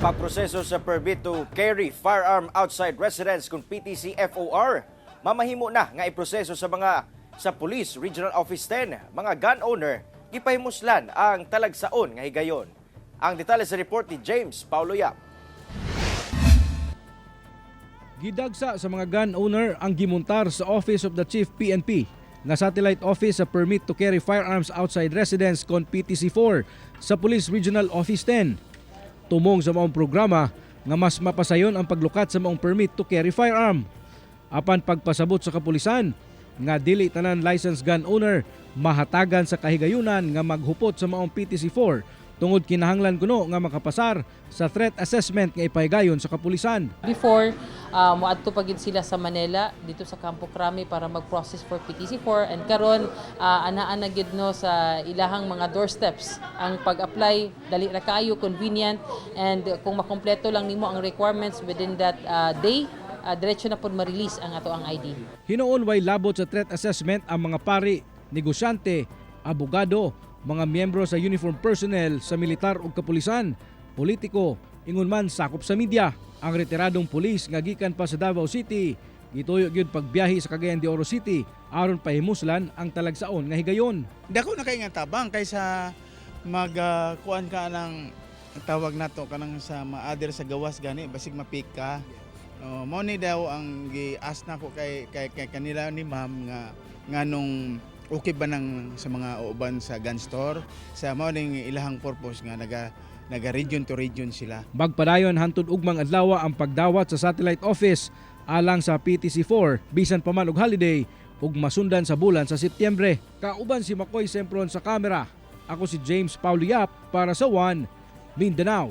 Pagproseso sa permit to carry firearm outside residence kung PTC FOR, mamahimo na nga iproseso sa mga sa Police Regional Office 10, mga gun owner, gipahimuslan ang talagsaon nga higayon. Ang detalye sa report ni James Paulo Yap. Gidagsa sa mga gun owner ang gimuntar sa Office of the Chief PNP nga satellite office sa permit to carry firearms outside residence kon PTC-4 sa Police Regional Office 10. Tumong sa maong programa nga mas mapasayon ang paglukat sa maong permit to carry firearm. Apan pagpasabot sa kapulisan nga dili tanan licensed gun owner mahatagan sa kahigayunan nga maghupot sa maong PTC-4 tungod kinahanglan kuno nga makapasar sa threat assessment nga ipahigayon sa kapulisan. Before, moadto pa gid sila sa Manila dito sa Campo Crame para mag-process for PTC4 and karon anaa na gid no sa ilahang mga doorsteps ang pag-apply. Dali ra kaayo, convenient, and kung makompleto lang nimo ang requirements within that day, diretso na pod ma-release ang ato ang ID. Hinuon way labot sa threat assessment ang mga pari, negosyante, abogado, mga miyembro sa uniform personnel sa militar ug kapulisan, politiko, ingon man sakop sa media. Ang retiradong pulis nga gikan pa sa Davao City, gituyo gyud pagbiyahe sa Cagayan de Oro City aron pahimuslan ang talagsaon nga higayon. Dako na kay nga tabang kaysa mag kuan ka ng tawag nato kanang sa ma-other sa gawas gani, basig mapik ka. Oh, mao ni daw ang gi-ask nako kay kanila ni ma'am nga nganong okay ba nang sa mga uban sa gun store sa mao ning ilahang purpose nga naga naga region to region sila. Magpadayon hantod ugmang adlaw ang pagdawat sa satellite office alang sa PTC-4 bisan pa man og holiday ug masundan sa bulan sa Setyembre. Kauban si Makoy Sempron sa kamera. Ako si James Paulo Yap para sa One Mindanao.